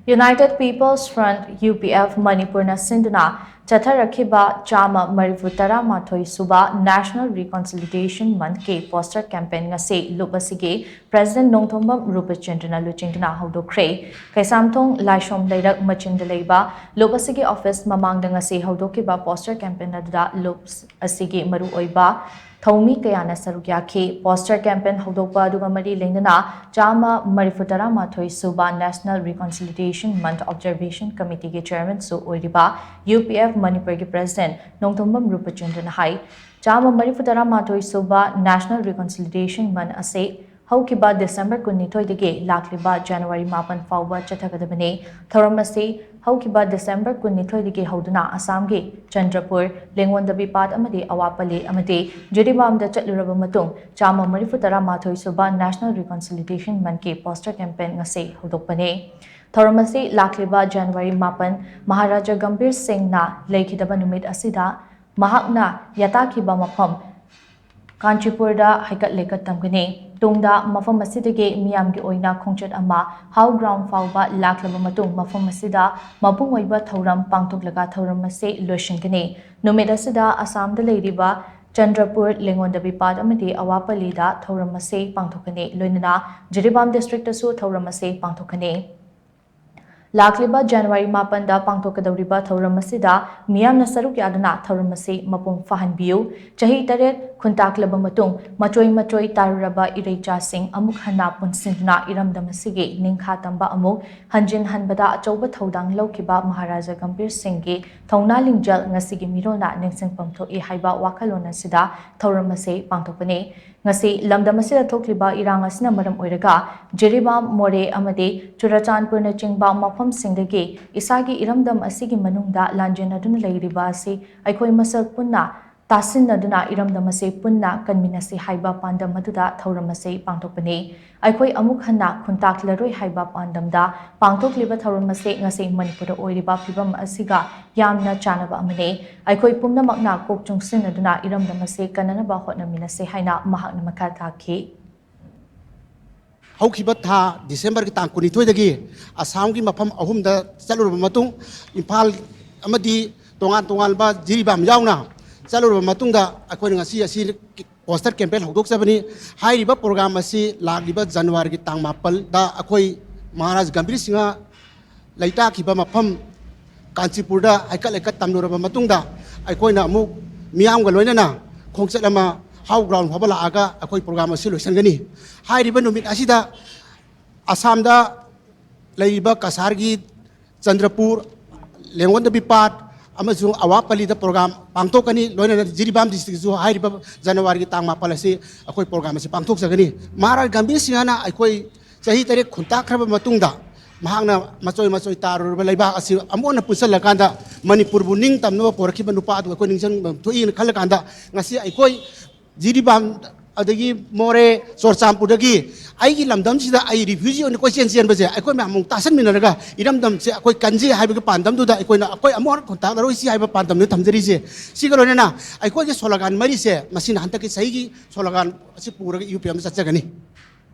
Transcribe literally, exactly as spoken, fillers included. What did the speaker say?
United People's Front, U P F, ꯃꯅꯤꯄꯨꯔꯅ ꯁꯤꯟꯗꯨꯅ ꯆꯠꯊꯔꯛꯈꯤꯕ ꯆꯥꯝꯃ ꯃꯔꯤꯐꯨ ꯇꯔꯥ ꯃꯥꯊꯣꯏ ꯁꯨꯕ National Reconciliation Monthꯀꯤ poster campaign ꯉꯁꯤ ꯂꯨꯞ ꯑꯁꯤꯒꯤ President ꯅꯣꯡꯊꯣꯝꯕꯝ ꯔꯨꯄꯆꯟꯗ꯭ꯔꯅ ꯂꯨꯆꯤꯡꯗꯨꯅ ꯍꯧꯗꯣꯛꯈ꯭ꯔꯦ꯫ ꯀꯩꯁꯥꯝꯊꯣꯡ ꯂꯥꯏꯁ꯭ꯔꯣꯝ ꯂꯩꯔꯛ ꯃꯆꯤꯟꯗ ꯂꯩꯕ ꯂꯨꯞ ꯑꯁꯤꯒꯤ office ꯃꯃꯥꯡꯗ ꯉꯁꯤ ꯍꯧꯗꯣꯛꯈꯤꯕ poster campaign ꯑꯗꯨꯗ ꯂꯨꯞ ꯑꯁꯤꯒꯤ ꯃꯔꯨꯑꯣꯏꯕ ꯊꯧꯃꯤ ꯀꯌꯥꯅ ꯁꯔꯨꯛ ꯌꯥꯈꯤ꯫ Poster campaign ꯍꯧꯗꯣꯛꯄ ꯑꯗꯨꯒ ꯃꯔꯤ ꯂꯩꯅꯅ ꯆꯥꯝꯃ ꯃꯔꯤꯐꯨ ꯇꯔꯥ ꯃꯥꯊꯣꯏ ꯁꯨꯕ National Reconciliation Month Observation Committeeꯒꯤ chairmanꯁꯨ ꯑꯣꯏꯔꯤꯕ U P F ꯃꯅꯤꯄꯨꯔꯒꯤ President ꯅꯣꯡꯊꯣꯝꯕꯝ ꯔꯨꯄꯆꯟꯗ꯭ꯔꯅ ꯍꯥꯏ, ꯆꯥꯝꯃ ꯃꯔꯤꯐꯨ ꯇꯔꯥ ꯃꯥꯊꯣꯏ ꯁꯨꯕ National Reconciliation Month ꯑꯁꯤ ꯍꯧꯈꯤꯕ December ꯀꯨꯟꯅꯤꯊꯣꯏꯗꯒꯤ ꯂꯥꯛꯂꯤꯕ January ꯃꯥꯄꯟ ꯐꯥꯎꯕ ꯆꯠꯊꯒꯗꯕꯅꯤ꯫ ꯊꯧꯔꯝ ꯑꯁꯤ ꯍꯧꯈꯤꯕ December ꯀꯨꯟꯅꯤꯊꯣꯏꯗꯒꯤ ꯍꯧꯗꯨꯅ ꯑꯁꯥꯝꯒꯤ ꯆꯟꯗ꯭ꯔꯄꯨꯔ, ꯂꯦꯡꯉꯣꯟꯗꯕꯤ ꯄꯥꯠ ꯑꯃꯗꯤ ꯑꯋꯥꯄꯜꯂꯤ ꯑꯃꯗꯤ ꯖꯤꯔꯤꯕꯥꯝꯗ ꯆꯠꯂꯨꯔꯕ ꯃꯇꯨꯡ, ꯆꯥꯝꯃ ꯃꯔꯤꯐꯨ ꯇꯔꯥ ꯃꯥꯊꯣꯏ ꯁꯨꯕ National Reconciliation Monthꯀꯤ poster campaign ꯉꯁꯤ ꯍꯧꯗꯣꯛꯄꯅꯤ꯫ ꯊꯧꯔꯝ ꯑꯁꯤ ꯂꯥꯛꯂꯤꯕ January ꯃꯥꯄꯟ, ꯃꯍꯥꯔꯥꯖꯥ ꯒꯝꯚꯤꯔ ꯁꯤꯡꯅ ꯂꯩꯈꯤꯗꯕ ꯅꯨꯃꯤꯠ ꯑꯁꯤꯗ ꯃꯍꯥꯛꯅ ꯌꯥꯇꯥꯈꯤꯕ ꯃꯐꯝ ꯀꯥꯟꯆꯤꯄꯨꯔꯗ ꯍꯩꯀꯠ ꯂꯩꯀꯠ ꯇꯝꯒꯅꯤ꯫ ꯇꯨꯡꯗ ꯃꯐꯝ ꯑꯁꯤꯗꯒꯤ ꯃꯤꯌꯥꯝꯒꯤ ꯑꯣꯏꯅ ꯈꯣꯡꯆꯠ ꯑꯃ Howrah Ground ꯐꯥꯎꯕ ꯂꯥꯛꯂꯕ ꯃꯇꯨꯡ, ꯃꯐꯝ ꯑꯁꯤꯗ ꯃꯄꯨꯡ ꯑꯣꯏꯕ ꯊꯧꯔꯝ ꯄꯥꯡꯊꯣꯛꯂꯒ ꯊꯧꯔꯝ ꯑꯁꯤ ꯂꯣꯏꯁꯤꯟꯒꯅꯤ꯫ ꯅꯨꯃꯤꯠ ꯑꯁꯤꯗ ꯑꯁꯥꯝꯗ ꯂꯩꯔꯤꯕ ꯆꯟꯗ꯭ꯔꯄꯨꯔ, ꯂꯦꯡꯉꯣꯟꯗꯕꯤ ꯄꯥꯠ ꯑꯃꯗꯤ ꯑꯋꯥꯄꯜꯂꯤꯗ ꯊꯧꯔꯝ ꯑꯁꯤ ꯄꯥꯡꯊꯣꯛꯀꯅꯤ꯫ ꯂꯣꯏꯅꯅ ꯖꯤꯔꯤꯕꯥꯝ districtꯇꯁꯨ ꯊꯧꯔꯝ ꯑꯁꯤ ꯄꯥꯡꯊꯣꯛꯀꯅꯤ꯫ ꯂꯥꯛꯂꯤꯕ January ꯃꯥꯄꯟꯗ ꯄꯥꯡꯊꯣꯛꯀꯗꯧꯔꯤꯕ ꯊꯧꯔꯝ ꯑꯁꯤꯗ ꯃꯤꯌꯥꯝꯅ ꯁꯔꯨꯛ ꯌꯥꯗꯨꯅ ꯊꯧꯔꯝ ꯑꯁꯤ ꯃꯄꯨꯡ ꯐꯥꯍꯟꯕꯤꯌꯨ꯫ ꯆꯍꯤ ꯇꯔꯦꯠ ꯈꯨꯟꯇꯥꯛꯂꯕ ꯃꯇꯨꯡ, ꯃꯆꯣꯏ ꯃꯆꯣꯏ ꯇꯥꯔꯨꯔꯕ ꯏꯔꯩꯆꯥꯁꯤꯡ ꯑꯃꯨꯛ ꯍꯟꯅ ꯄꯨꯟꯁꯤꯟꯗꯨꯅ ꯏꯔꯝꯗꯝ ꯑꯁꯤꯒꯤ ꯅꯤꯡꯈꯥ ꯇꯝꯕ ꯑꯃꯨꯛ ꯍꯟꯖꯤꯟ ꯍꯟꯕꯗ ꯑꯆꯧꯕ ꯊꯧꯗꯥꯡ ꯂꯧꯈꯤꯕ ꯃꯍꯥꯔꯥꯖꯥ ꯒꯝꯚꯤꯔ ꯁꯤꯡꯒꯤ ꯊꯧꯅꯥ ꯂꯤꯡꯖꯦꯜ ꯉꯁꯤꯒꯤ ꯃꯤꯔꯣꯜꯅ ꯅꯤꯡꯁꯤꯡꯐꯝ ꯊꯣꯛꯏ ꯍꯥꯏꯕ ꯋꯥꯈꯜꯂꯣꯟ ꯑꯁꯤꯗ ꯊꯧꯔꯝ ꯑꯁꯤ ꯄꯥꯡꯊꯣꯛꯄꯅꯤ꯫ ꯉꯁꯤ ꯂꯝꯗꯝ ꯑꯁꯤꯗ ꯊꯣꯛꯂꯤꯕ ꯏꯔꯥꯡ ꯑꯁꯤꯅ ꯃꯔꯝ ꯑꯣꯏꯔꯒ ꯖꯤꯔꯤꯕꯥꯝ, ꯃꯣꯔꯦ ꯑꯃꯗꯤ ꯆꯨꯔꯆꯥꯟꯄꯨꯔꯅꯆꯤꯡꯕ ꯃꯐꯝꯁꯤꯡꯗꯒꯤ ꯏꯁꯥꯒꯤ ꯏꯔꯝꯗꯝ ꯑꯁꯤꯒꯤ ꯃꯅꯨꯡꯗ ꯂꯥꯟꯖꯦꯟꯅꯗꯨꯅ ꯂꯩꯔꯤꯕ ꯑꯁꯤ ꯑꯩꯈꯣꯏ ꯃꯁꯦꯜ ꯄꯨꯟꯅ ꯇꯥꯁꯤꯟꯅꯗꯨꯅ ꯏꯔꯝꯗꯝ ꯑꯁꯤ ꯄꯨꯟꯅ ꯀꯟꯃꯤꯟꯅꯁꯤ ꯍꯥꯏꯕ ꯄꯥꯟꯗꯝ ꯑꯗꯨꯗ ꯊꯧꯔꯝ ꯑꯁꯤ ꯄꯥꯡꯊꯣꯛꯄꯅꯤ꯫ ꯑꯩꯈꯣꯏ ꯑꯃꯨꯛ ꯍꯟꯅ ꯈꯨꯟꯇꯥꯛꯂꯔꯣꯏ ꯍꯥꯏꯕ ꯄꯥꯟꯗꯝꯗ ꯄꯥꯡꯊꯣꯛꯂꯤꯕ ꯊꯧꯔꯝ ꯑꯁꯤ ꯉꯁꯤ ꯃꯅꯤꯄꯨꯔꯗ ꯑꯣꯏꯔꯤꯕ ꯐꯤꯕꯝ ꯑꯁꯤꯒ ꯌꯥꯝꯅ ꯆꯥꯟꯅꯕ ꯑꯃꯅꯤ꯫ ꯑꯩꯈꯣꯏ ꯄꯨꯝꯅꯃꯛꯅ ꯀꯣꯛ ꯆꯨꯡꯁꯤꯟꯅꯗꯨꯅ ꯏꯔꯝꯗꯝ ꯑꯁꯤ ꯀꯟꯅꯅꯕ ꯍꯣꯠꯅꯃꯤꯟꯅꯁꯤ ꯍꯥꯏꯅ ꯃꯍꯥꯛꯅ ꯃꯈꯥ ꯇꯥꯈꯤ꯫ ꯍꯧꯈꯤꯕ ꯊꯥ ꯗꯤꯁꯦꯝꯕꯔꯒꯤ ꯇꯥꯡ ꯀꯨꯟꯅꯤꯊꯣꯏꯗꯒꯤ ꯑꯁꯥꯝꯒꯤ ꯃꯐꯝ ꯑꯍꯨꯝꯗ ꯆꯠꯂꯨꯔꯕ ꯃꯇꯨꯡ, ꯏꯝꯐꯥꯜ ꯑꯃꯗꯤ ꯇꯣꯉꯥꯟ ꯇꯣꯉꯥꯟꯕ ꯖꯤꯔꯤꯕꯥꯝ ꯌꯥꯎꯅ ꯆꯠꯂꯨꯔꯕ ꯃꯇꯨꯡꯗ, ꯑꯩꯈꯣꯏꯅ ꯉꯁꯤ ꯑꯁꯤ ꯄꯣꯁꯇꯔ ꯀꯦꯝꯄꯦꯟ ꯍꯧꯗꯣꯛꯆꯕꯅꯤ꯫ ꯍꯥꯏꯔꯤꯕ ꯄ꯭ꯔꯣꯒ꯭ꯔꯥꯝ ꯑꯁꯤ ꯂꯥꯛꯂꯤꯕ ꯖꯅꯋꯥꯔꯤꯒꯤ ꯇꯥꯡ ꯃꯥꯄꯜꯗ ꯑꯩꯈꯣꯏ ꯃꯍꯥꯔꯥꯖ ꯒꯝꯚꯤꯔ ꯁꯤꯡꯍ ꯂꯩꯇꯥꯈꯤꯕ ꯃꯐꯝ ꯀꯥꯟꯆꯤꯄꯨꯔꯗ ꯍꯩꯀꯠ ꯂꯩꯀꯠ ꯇꯝꯂꯨꯔꯕ ꯃꯇꯨꯡꯗ, ꯑꯩꯈꯣꯏꯅ ꯑꯃꯨꯛ ꯃꯤꯌꯥꯝꯒ ꯂꯣꯏꯅꯅ ꯈꯣꯡꯆꯠ ꯑꯃ ꯍꯥꯎ ꯒ꯭ꯔꯥꯎꯟ ꯐꯥꯎꯕ ꯂꯥꯛꯑꯒ ꯑꯩꯈꯣꯏ ꯄ꯭ꯔꯣꯒ꯭ꯔꯥꯝ ꯑꯁꯤ ꯂꯣꯏꯁꯤꯟꯒꯅꯤ꯫ ꯍꯥꯏꯔꯤꯕ ꯅꯨꯃꯤꯠ ꯑꯁꯤꯗ ꯑꯁꯥꯝꯗ ꯂꯩꯔꯤꯕ ꯀꯁꯥꯔꯒꯤ ꯆꯟꯗ꯭ꯔꯄꯨꯔ, ꯂꯦꯡꯒꯣꯟꯗꯕꯤ ꯄꯥꯠ ꯑꯃꯁꯨꯡ ꯑꯋꯥꯄꯜꯂꯤꯗ ꯄ꯭ꯔꯣꯒ꯭ꯔꯥꯝ ꯄꯥꯡꯊꯣꯛꯀꯅꯤ꯫ ꯂꯣꯏꯅꯅ ꯖꯤꯔꯤꯕꯥꯝ ꯗꯤꯁꯇ꯭ꯔꯤꯛꯇꯁꯨ ꯍꯥꯏꯔꯤꯕ ꯖꯅꯋꯥꯔꯤꯒꯤ ꯇꯥꯡ ꯃꯥꯄꯜ ꯑꯁꯤ ꯑꯩꯈꯣꯏ ꯄ꯭ꯔꯣꯒ꯭ꯔꯥꯝ ꯑꯁꯤ ꯄꯥꯡꯊꯣꯛꯆꯒꯅꯤ꯫ ꯃꯍꯥꯔꯥꯖ ꯒꯝꯚꯤꯔ ꯁꯤꯡꯍꯅ ꯑꯩꯈꯣꯏ ꯆꯍꯤ ꯇꯔꯦꯠ ꯈꯨꯟꯇꯥꯛꯈ꯭ꯔꯕ ꯃꯇꯨꯡꯗ, ꯃꯍꯥꯛꯅ ꯃꯆꯣꯏ ꯃꯆꯣꯏ ꯇꯥꯔꯨꯔꯕ ꯂꯩꯕꯥꯛ ꯑꯁꯤ ꯑꯃꯨꯛ ꯍꯟꯅ ꯄꯨꯟꯁꯤꯜꯂꯀꯥꯟꯗ ꯃꯅꯤꯄꯨꯔꯕꯨ ꯅꯤꯡꯇꯝꯅꯕ ꯄꯣꯔꯛꯈꯤꯕ ꯅꯨꯄꯥ ꯑꯗꯨ ꯑꯩꯈꯣꯏ ꯅꯤꯡꯁꯤꯡꯕ ꯊꯣꯛꯏꯅ ꯈꯜꯂꯀꯥꯟꯗ, ꯉꯁꯤ ꯑꯩꯈꯣꯏ ꯖꯤꯔꯤꯕꯥꯝ, ꯑꯗꯒꯤ ꯃꯣꯔꯦ, ꯆꯨꯔꯆꯥꯟꯄꯨꯔꯗꯒꯤ ꯑꯩꯒꯤ ꯂꯝꯗꯝꯁꯤꯗ ꯑꯩ ꯔꯤꯐ꯭ꯌꯨꯖꯤ ꯑꯣꯏꯅ ꯀꯣꯏꯆꯦꯟ ꯆꯦꯟꯕꯁꯦ, ꯑꯩꯈꯣꯏ ꯃꯌꯥꯝ ꯑꯃꯨꯛ ꯇꯥꯁꯟꯃꯤꯟꯅꯔꯒ ꯏꯔꯝꯗꯝꯁꯦ ꯑꯩꯈꯣꯏ ꯀꯟꯖꯩ ꯍꯥꯏꯕꯒꯤ ꯄꯥꯟꯗꯝꯗꯨꯗ ꯑꯩꯈꯣꯏꯅ ꯑꯩꯈꯣꯏ ꯑꯃꯨꯛ ꯍꯟꯅ ꯈꯨꯟꯇꯥꯛꯂꯔꯣꯏꯁꯤ ꯍꯥꯏꯕ ꯄꯥꯟꯗꯝꯅꯤ ꯊꯝꯖꯔꯤꯁꯦ꯫ ꯁꯤꯒ ꯂꯣꯏꯅꯅ ꯑꯩꯈꯣꯏꯒꯤ ꯁꯣꯂꯣꯒꯥꯟ ꯃꯔꯤꯁꯦ, ꯃꯁꯤꯅ ꯍꯟꯗꯛꯀꯤ ꯆꯍꯤꯒꯤ ꯁꯣꯂꯣꯒꯥꯟ ꯑꯁꯤ ꯄꯨꯔꯒ ꯌꯨ ꯄꯤ ꯑꯦꯝꯗ ꯆꯠꯆꯒꯅꯤ꯫